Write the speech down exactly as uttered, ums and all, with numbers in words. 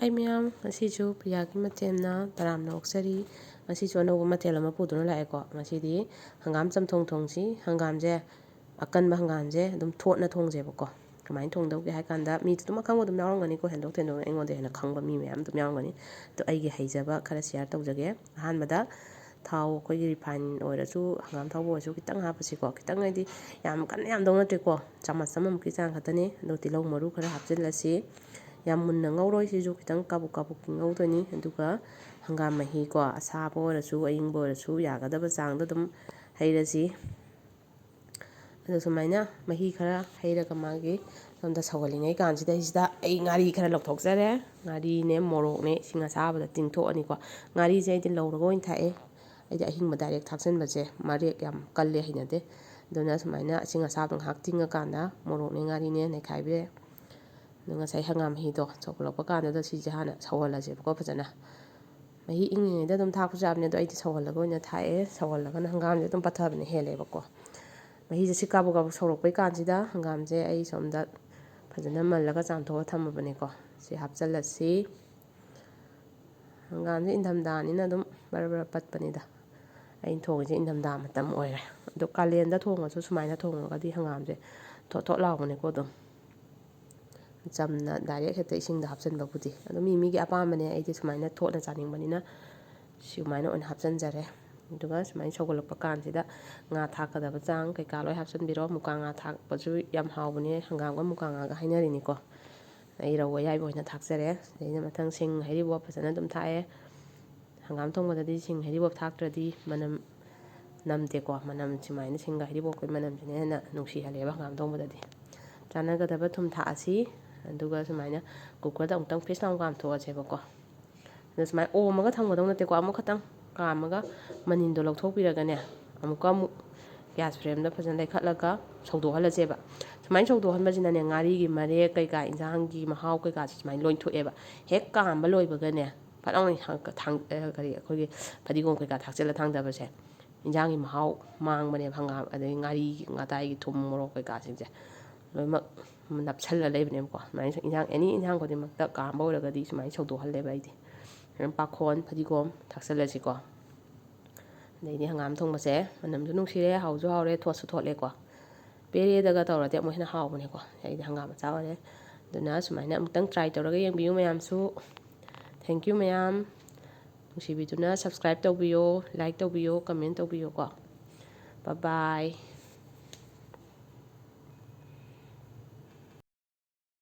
ꯍꯥꯏ ꯃꯌꯥꯝ, ꯉꯁꯤꯁꯨ ꯄ꯭ꯔꯤꯌꯥꯒꯤ ꯃꯊꯦꯜꯅ ꯇꯔꯥꯝꯅ ꯑꯣꯛꯆꯔꯤ꯫ ꯉꯁꯤꯁꯨ ꯑꯅꯧꯕ ꯃꯊꯦꯜ ꯑꯃ ꯄꯨꯗꯨꯅ ꯂꯥꯛꯑꯦꯀꯣ꯫ ꯉꯁꯤꯗꯤ ꯍꯪꯒꯥꯝ ꯆꯝꯊꯣꯡ ꯊꯣꯡꯁꯤ꯫ ꯍꯪꯒꯥꯝꯁꯦ, ꯑꯀꯟꯕ ꯍꯪꯒꯥꯝꯁꯦ ꯑꯗꯨꯝ ꯊꯣꯠꯅ ꯊꯣꯡꯁꯦꯕꯀꯣ꯫ ꯀꯃꯥꯏꯅ ꯊꯣꯡꯗꯧꯒꯦ ꯍꯥꯏ ꯀꯥꯟꯗ, ꯃꯤꯗꯤ ꯑꯗꯨꯝ ꯑꯈꯪꯕ ꯑꯗꯨꯝ ꯌꯥꯎꯔꯝꯒꯅꯤꯀꯣ, ꯍꯦꯟꯗꯣꯛ ꯊꯦꯡꯗꯣꯛꯅ ꯑꯩꯉꯣꯟꯗ ꯍꯦꯟꯅ ꯈꯪꯕ ꯃꯤ ꯃꯌꯥꯝ ꯑꯗꯨꯝ ꯌꯥꯎꯔꯝꯒꯅꯤ꯫ ꯑꯗꯣ ꯑꯩꯒꯤ ꯍꯩꯖꯕ ꯈꯔ ꯁꯤꯌꯥꯔ ꯇꯧꯖꯒꯦ꯫ ꯑꯍꯥꯟꯕꯗ ꯊꯥꯎ, ꯑꯩꯈꯣꯏꯒꯤ ꯔꯤꯐꯥꯏꯟ ꯑꯣꯏꯔꯁꯨ, ꯍꯪꯒꯥꯝ ꯊꯥꯎꯕꯨ ꯑꯣꯏꯔꯁꯨ, ꯈꯤꯇꯪ ꯍꯥꯞꯄꯁꯤꯀꯣ꯫ ꯈꯤꯇꯪ ꯍꯥꯏꯗꯤ ꯌꯥꯝ ꯀꯟꯅ ꯌꯥꯝꯗꯧ ꯅꯠꯇꯦꯀꯣ, ꯆꯥꯃꯁ ꯑꯃꯃꯨꯛꯀꯤ ꯆꯥꯡ ꯈꯛꯇꯅꯤ꯫ ꯑꯗꯣ ꯇꯤꯜꯍꯧ ꯃꯔꯨ ꯈꯔ ꯍꯥꯞꯆꯤꯜꯂꯁꯤ꯫ ꯌꯥꯝ ꯃꯨꯟꯅ ꯉꯧꯔꯣꯏ, ꯁꯤꯁꯨ ꯈꯤꯇꯪ ꯀꯥꯕꯨꯛ ꯀꯥꯕꯨꯛꯀꯤ ꯉꯧꯗꯣꯏꯅꯤ꯫ ꯑꯗꯨꯒ ꯍꯪꯒꯥꯝ ꯃꯍꯤꯀꯣ, ꯑꯁꯥꯕ ꯑꯣꯏꯔꯁꯨ ꯑꯌꯤꯡꯕ ꯑꯣꯏꯔꯁꯨ ꯌꯥꯒꯗꯕ ꯆꯥꯡꯗ ꯑꯗꯨꯝ ꯍꯩꯔꯁꯤ꯫ ꯑꯗꯣ ꯁꯨꯃꯥꯏꯅ ꯃꯍꯤ ꯈꯔ ꯍꯩꯔꯒ, ꯃꯥꯒꯤ ꯁꯣꯝꯗ ꯁꯧꯍꯜꯂꯤꯉꯩ ꯀꯥꯟꯁꯤꯗꯩꯁꯤꯗ ꯑꯩ ꯉꯥꯔꯤ ꯈꯔ ꯂꯧꯊꯣꯛꯆꯔꯦ꯫ ꯉꯥꯔꯤꯅꯦ, ꯃꯣꯔꯣꯛꯅꯦ, ꯏꯁꯤꯡ ꯑꯁꯥꯕꯗ ꯇꯤꯡꯊꯣꯛꯑꯅꯤꯀꯣ꯫ ꯉꯥꯔꯤꯁꯦ ꯑꯩꯗꯤ ꯂꯧꯔꯒ ꯑꯣꯏꯅ ꯊꯥꯛꯑꯦ꯫ ꯑꯩꯗꯤ ꯑꯍꯤꯡꯕ ꯗꯥꯏꯔꯦꯛ ꯊꯥꯛꯆꯤꯟꯕꯁꯦ ꯃꯔꯦꯛ ꯌꯥꯝ ꯀꯜꯂꯦ, ꯍꯩꯅꯗꯦ꯫ ꯑꯗꯨꯅ ꯁꯨꯃꯥꯏꯅ ꯏꯁꯤꯡ ꯑꯁꯥꯕꯗ ꯉꯥꯏꯍꯥꯛ ꯇꯤꯡꯉꯀꯥꯟꯗ ꯃꯣꯔꯣꯛꯅꯦ, ꯉꯥꯔꯤꯅꯦ ꯅꯩꯈꯥꯏꯕꯤꯔꯦ꯫ ꯑꯗꯣ ꯉꯁꯥꯏ ꯍꯪꯒꯥꯝ ꯃꯍꯤꯗꯣ ꯁꯧꯒꯠꯂꯛꯄ ꯀꯥꯟꯗꯨꯗ ꯁꯤꯁꯦ ꯍꯥꯟꯅ ꯁꯧꯍꯜꯂꯁꯦꯕꯀꯣ ꯐꯖꯅ꯫ ꯃꯍꯤ ꯏꯪꯉꯤꯉꯩꯗ ꯑꯗꯨꯝ ꯊꯥꯛꯄꯁꯨ ꯌꯥꯕꯅꯦ, ꯑꯗꯣ ꯑꯩꯗꯤ ꯁꯧꯍꯜꯂꯒ ꯑꯣꯏꯅ ꯊꯥꯛꯑꯦ꯫ ꯁꯧꯍꯜꯂꯒꯅ ꯍꯪꯒꯥꯝꯁꯦ ꯑꯗꯨꯝ ꯄꯠꯊꯕꯅ ꯍꯦꯜꯂꯦꯕꯀꯣ꯫ ꯃꯍꯤꯁꯦ ꯁꯤ ꯀꯥꯕꯨꯛ ꯀꯥꯕꯨꯛ ꯁꯧꯔꯛꯄꯩ ꯀꯥꯟꯁꯤꯗ ꯍꯪꯒꯥꯝꯁꯦ ꯑꯩ ꯁꯣꯝꯗ ꯐꯖꯅ ꯃꯜꯂꯒ ꯆꯥꯝꯊꯣꯛꯑ ꯊꯝꯃꯕꯅꯦꯀꯣ꯫ ꯁꯤ ꯍꯥꯞꯆꯤꯜꯂꯁꯤ꯫ ꯍꯪꯒꯥꯝꯁꯦ ꯏꯪꯊꯝꯊꯥꯅꯤꯅ ꯑꯗꯨꯝ ꯕꯔ ꯕꯔ ꯄꯠꯄꯅꯤꯗ꯫ ꯑꯩꯅ ꯊꯣꯡꯉꯤꯁꯦ ꯏꯪꯊꯝꯊꯥ ꯃꯇꯝ ꯑꯣꯏꯔꯦ꯫ ꯑꯗꯣ ꯀꯥꯂꯦꯟꯗ ꯊꯣꯡꯉꯁꯨ ꯁꯨꯃꯥꯏꯅ ꯊꯣꯡꯉꯒꯗꯤ ꯍꯪꯒꯥꯝꯁꯦ ꯊꯣꯠ ꯊꯣꯠ ꯂꯥꯎꯕꯅꯦꯀꯣ ꯑꯗꯨꯝ꯫ ꯆꯝꯅ ꯗꯥꯏꯔꯦꯛ ꯍꯦꯛꯇ ꯏꯁꯤꯡꯗ ꯍꯥꯞꯆꯤꯟꯕꯕꯨꯗꯤ꯫ ꯑꯗꯣ ꯃꯤ ꯃꯤꯒꯤ ꯑꯄꯥꯝꯕꯅꯦ, ꯑꯩꯗꯤ ꯁꯨꯃꯥꯏꯅ ꯊꯣꯠꯅ ꯆꯥꯅꯤꯡꯕꯅꯤꯅ ꯁꯨꯃꯥꯏꯅ ꯑꯣꯏꯅ ꯍꯥꯞꯆꯤꯟꯖꯔꯦ꯫ ꯑꯗꯨꯒ ꯁꯨꯃꯥꯏꯅ ꯁꯧꯒꯠꯂꯛꯄ ꯀꯥꯟꯁꯤꯗ ꯉꯥ ꯊꯥꯛꯀꯗꯕ ꯆꯥꯡ ꯀꯩꯀꯥ ꯂꯣꯏ ꯍꯥꯞꯆꯤꯟꯕꯤꯔꯣ꯫ ꯃꯨꯀꯥ ꯉꯥ ꯊꯥꯛꯄꯁꯨ ꯌꯥꯝ ꯍꯥꯎꯕꯅꯦ, ꯍꯪꯒꯥꯝꯒ ꯃꯨꯀꯥ ꯉꯥꯒ ꯍꯥꯏꯅꯔꯤꯅꯤꯀꯣ꯫ ꯑꯩ ꯔꯧ ꯑꯌꯥꯏꯕ ꯑꯣꯏꯅ ꯊꯥꯛꯆꯔꯦ꯫ ꯑꯗꯩꯗ ꯃꯊꯪ ꯁꯤꯡ ꯍꯩꯔꯤꯕꯣꯞ ꯐꯖꯅ ꯑꯗꯨꯝ ꯊꯥꯛꯑꯦ꯫ ꯍꯪꯒꯥꯝ ꯊꯣꯡꯕꯗꯗꯤ ꯁꯤꯡ ꯍꯩꯔꯤꯕꯣꯞ ꯊꯥꯛꯇ꯭ꯔꯗꯤ ꯃꯅꯝ ꯅꯝꯗꯦꯀꯣ꯫ ꯃꯅꯝ ꯁꯨꯃꯥꯏꯅ ꯁꯤꯡꯒ ꯍꯩꯔꯤꯕꯣꯞꯀꯤ ꯃꯅꯝꯁꯤꯅ ꯍꯦꯟꯅ ꯅꯨꯡꯁꯤꯍꯜꯂꯦꯕ ꯍꯪꯒꯥꯝ ꯊꯣꯡꯕꯗꯗꯤ꯫ ꯆꯥꯟꯅꯒꯗꯕ ꯊꯨꯝ ꯊꯥꯛꯑꯁꯤ꯫ ꯑꯗꯨꯒ ꯁꯨꯃꯥꯏꯅ ꯀꯨꯀꯔꯗ ꯑꯃꯨꯛꯇꯪ ꯐꯤꯁ ꯂꯥꯎ ꯀꯥꯝꯊꯣꯛꯑꯁꯦꯕꯀꯣ꯫ ꯑꯗꯣ ꯁꯨꯃꯥꯏꯅ ꯑꯣꯝꯃꯒ ꯊꯝꯒꯗꯧ ꯅꯠꯇꯦꯀꯣ꯫ ꯑꯃꯨꯛ ꯈꯛꯇꯪ ꯀꯥꯝꯃꯒ ꯃꯅꯤꯟꯗꯣ ꯂꯧꯊꯣꯛꯄꯤꯔꯒꯅꯦ, ꯑꯃꯨꯛꯀ ꯑꯃꯨꯛ ꯒ꯭ꯌꯥꯁ ꯐ꯭ꯂꯦꯝꯗ ꯐꯖꯅ ꯂꯩꯈꯠꯂꯒ ꯁꯧꯗꯣꯛꯍꯜꯂꯁꯦꯕ꯫ ꯁꯨꯃꯥꯏꯅ ꯁꯧꯗꯣꯛꯍꯟꯕꯁꯤꯅꯅꯦ, ꯉꯥꯔꯤꯒꯤ ꯃꯔꯦꯛ ꯀꯩꯀꯥ, ꯏꯟꯁꯥꯡꯒꯤ ꯃꯍꯥꯎ ꯀꯩꯀꯥꯁꯦ ꯁꯨꯃꯥꯏꯅ ꯂꯣꯏ ꯊꯣꯛꯑꯦꯕ꯫ ꯍꯦꯛ ꯀꯥꯝꯕ ꯂꯣꯏꯕꯒꯅꯦ, ꯐꯠ ꯂꯥꯎꯅ ꯊꯥꯡ-, ꯊꯥꯡ-, ꯑ, ꯀꯔꯤ, ꯑꯩꯈꯣꯏꯒꯤ ꯐꯗꯤꯒꯣꯝ ꯀꯩꯀꯥ ꯊꯥꯛꯆꯤꯜꯂ ꯊꯥꯡꯗꯕꯁꯦ, ꯏꯟꯖꯥꯡꯒꯤ ꯃꯍꯥꯎ ꯃꯥꯡꯕꯅꯦꯕ꯫ ꯍꯪꯒꯥꯝ ꯑꯗꯩ ꯉꯥꯔꯤ, ꯉꯥꯇꯥꯏꯒꯤ ꯊꯨꯝ, ꯃꯣꯔꯣꯛ ꯀꯩꯀꯥꯁꯤꯡꯁꯦ ꯂꯣꯏꯅꯃꯛ ꯅꯞꯁꯜꯂ ꯂꯩꯕꯅꯦꯕꯀꯣ꯫ ꯁꯨꯃꯥꯏꯅ ꯏꯟꯖꯥꯡ, ꯑꯦꯅꯤ ꯏꯟꯖꯥꯡ ꯈꯨꯗꯤꯡꯃꯛꯇ ꯀꯥꯝꯕ ꯑꯣꯏꯔꯒꯗꯤ ꯁꯨꯃꯥꯏꯅ ꯁꯧꯗꯣꯛꯍꯜꯂꯦꯕ ꯑꯩꯗꯤ꯫ ꯑꯗꯨꯝ ꯄꯥꯈꯣꯟ, ꯐꯗꯤꯒꯣꯝ ꯊꯥꯛꯆꯜꯂꯁꯤꯀꯣ꯫ ꯑꯗꯩꯗꯤ ꯍꯪꯒꯥꯝ ꯊꯣꯡꯕꯁꯦ ꯃꯅꯝꯁꯨ ꯅꯨꯡꯁꯤꯔꯦ, ꯍꯥꯎꯁꯨ ꯍꯥꯎꯔꯦ, ꯊꯣꯠꯁꯨ ꯊꯣꯠꯂꯦꯀꯣ꯫ ꯄꯦꯔꯦꯗꯒ ꯇꯧꯔꯗꯤ ꯑꯃꯨꯛ ꯍꯦꯟꯅ ꯍꯥꯎꯕꯅꯦꯀꯣ꯫ ꯑꯩꯗꯤ ꯍꯪꯒꯥꯝ ꯃꯆꯥ ꯑꯣꯏꯔꯦ꯫ ꯑꯗꯨꯅ ꯁꯨꯃꯥꯏꯅ ꯑꯃꯨꯛꯇꯪ try ꯇꯧꯔꯒ ꯌꯦꯡꯕꯤꯌꯨ ꯃꯌꯥꯝꯁꯨ꯫ Thank you ꯃꯌꯥꯝ꯫ ꯅꯨꯡꯁꯤꯕꯤꯗꯨꯅ subscribe ꯇꯧꯕꯤꯌꯣ, like ꯇꯧꯕꯤꯌꯣ, comment ꯇꯧꯕꯤꯌꯣꯀꯣ꯫ Bye bye꯫